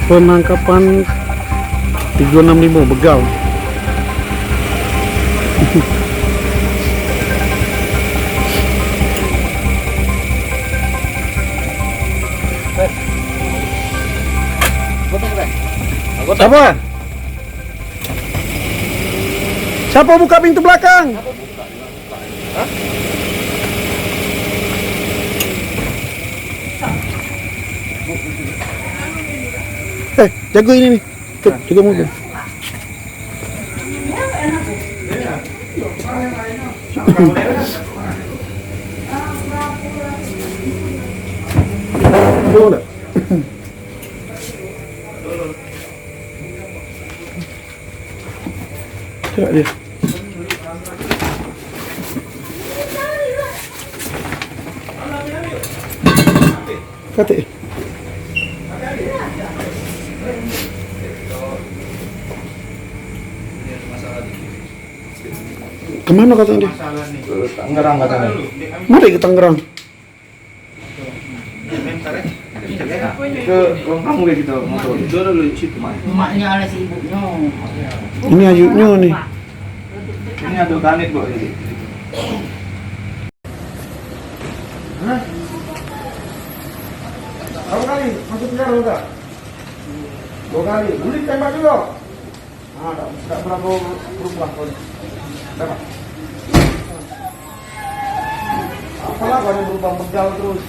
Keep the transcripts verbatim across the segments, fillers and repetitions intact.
Penangkapan tiga enam lima begal. Apa? Siapa buka pintu belakang? Eh, jago ini nih. Tuh, jago mobil. Jago ndak? Tengok dia. Katik. Kemana katanya dia? Tangerang katanya. Mari ke Tangerang. Ke ruang tamu kayak gitu, motor. Dulu dulu situ, Mak. Emaknya ada si ibunya. Ini ayuknya nih. Ini ada kanit, Bu, ini. Hah? Berapa kali masuk penjara udah? Dua kali. Dulu ditembak juga. Ah, tak, tak berapa berubah kau ni. Berapa? Apalah kau ni berubah begal terus.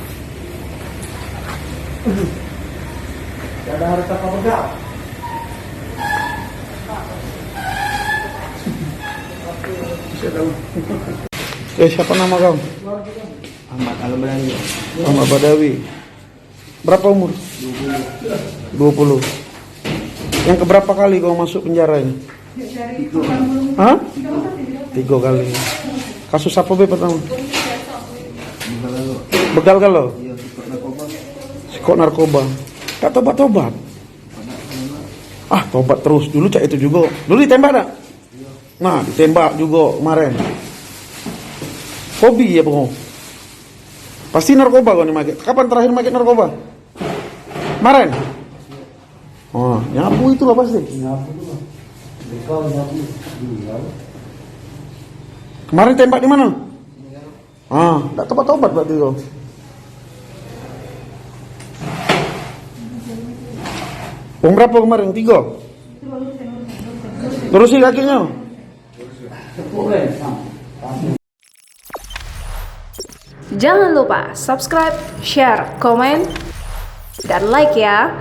Tidak ada harta kau begal. Saya tahu. Eh, siapa nama kau? Ahmad Al-Badawi. Ahmad Badawi. Berapa umur? Dua puluh. Yang keberapa kali kau masuk penjara ini? Hah? Tiga kali. Kasus apa be pertama? Begal galo. Iya, sikok narkoba. Sikok narkoba. Tak tobat-tobat. Ah, tobat terus. Dulu cak itu juga. Dulu ditembak tak? Nah, ditembak juga kemarin. Hobi ya, pokok. Pasti narkoba kau ni make. Kapan terakhir make narkoba? Kemarin? Oh, nyabu itulah pasti. Nyabu tu lah. Bekal nyabu. Iya. Kemarin tembak di mana? Ah, tak tobat-tobat berarti kau. Wong berapa kemarin? Tiga? Terusi kakinya. Jangan lupa subscribe, share, komen, dan like ya.